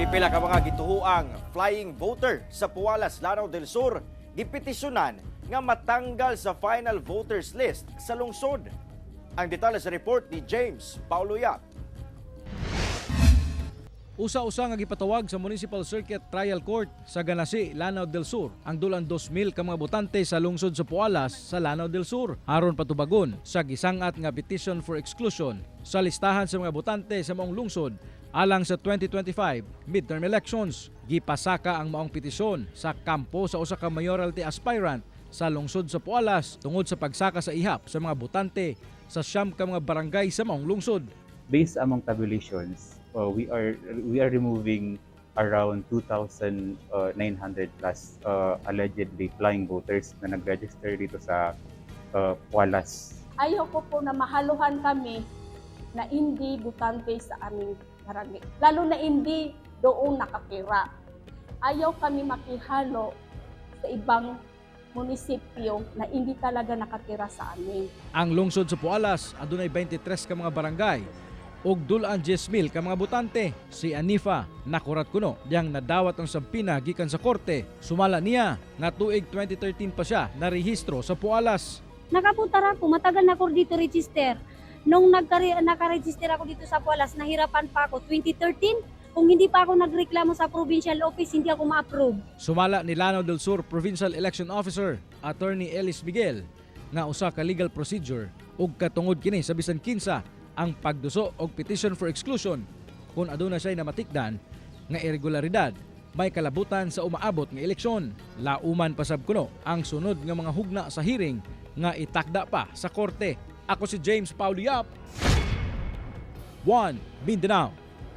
Pipila ka mga gituhuang flying voter sa Pualas, Lanao del Sur, gipetisyonan nga matanggal sa final voters list sa lungsod. Ang detalye sa report ni James Paulo Yap. Usa-usa nga gipatawag sa Municipal Circuit Trial Court sa Ganasi, Lanao del Sur ang dulan 2,000 ka mga botante sa lungsod sa Pualas sa Lanao del Sur aron patubagon sa gisangat nga petition for exclusion sa listahan sa mga botante sa maong lungsod alang sa 2025 midterm elections. Gipasaka ang maong petisyon sa kampo sa usa ka mayoralty aspirant sa lungsod sa Pualas tungod sa pagsaka sa ihap sa mga botante sa 9 ka mga barangay sa maong lungsod. Based among tabulations, we are removing around 2,900 plus allegedly flying voters na nag-register dito sa Pualas. Ayaw ko po na mahaluhan kami na hindi butante sa aming barangay. Lalo na hindi doon nakatira. Ayaw kami makihalo sa ibang munisipyo na hindi talaga nakatira sa amin. Ang lungsod sa Pualas adunay 23 ka mga barangay ug dulan 10,000 ka mga botante. Si Anifa nakurat kuno diyang nadawat ang subpoena gikan sa korte. Sumala niya nga tuig 2013 pa siya narehistro sa Pualas. Nakapunta ra ako, matagal na ako dito register. Nung nakaregister ako dito sa Pualas, nahirapan pa ako. 2013, kung hindi pa ako nagreklamo sa provincial office, hindi ako ma-approve. Sumala ni Lanao del Sur Provincial Election Officer Attorney Ellis Miguel nga usa ka legal procedure ug katungod kini sa bisan kinsa ang pagduso og petition for exclusion kung aduna siya namatikdan nga irregularidad may kalabutan sa umaabot nga eleksyon. Lauman pasab kuno ang sunod nga mga hugna sa hearing nga itakda pa sa korte. Ako si James Paulo Yap. 1 Mindanao.